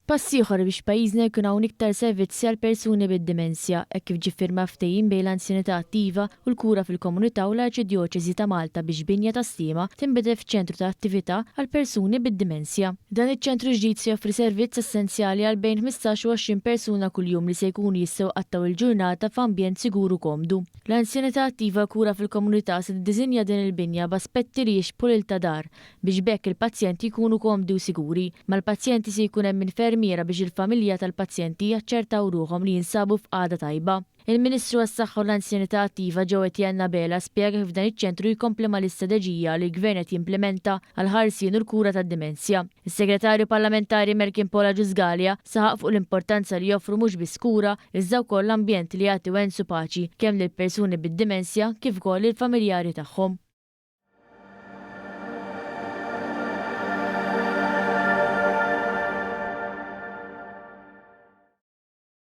Pass ieħor biex f'pajjiżna jkun hawn iktar servizzi għal persuni bid-dimensja hekk kif ġie ffirmat ftehim bejn l-Anzjanità Attiva u l-Kura fil-Komunità u l-Arċidjoċesi ta' Malta biex binja ta' Sliema tinbidel f'ċentru ta' attività għal persuni bid-dimensja. Dan iċ-ċentru ġdid se joffri servizz essenzjali għal bejn 15 u 20 persuna kuljum li se jkunu jistgħu jqattgħu il-ġurnata f'ambjent sigur u komdu. L-Anzjanità Attiva u l-Kura fil-Komunità se tiddisinja din il-binja b'aspetti li jixbħu lil ta' dar biex b'hekk il-pazjenti jkunu komdi u siguri. Mal-pazjenti se jkun hemm infermiera biex il-familja tal-pazjenti jaċċertaw ruħhom li jinsabu f'qagħda tajba. Il-Ministru għas-Saħħa u l-Anzjanità Attiva Jo Etienne Abela spjega kif dan iċ-ċentru jkompli mal-istrateġija li l-Gvern qed jimplimenta għall-ħarsien u l-kura tad-dimensja. Is-Segretarju Parlamentari Merkin Paul Agius Galea saħaq fuq l-importanza li joffru mhux biss kura iżda wkoll ambjent li jagħti wens u paċi kemm lill-persuni bid-dimensja kif ukoll lill-familjari tagħhom.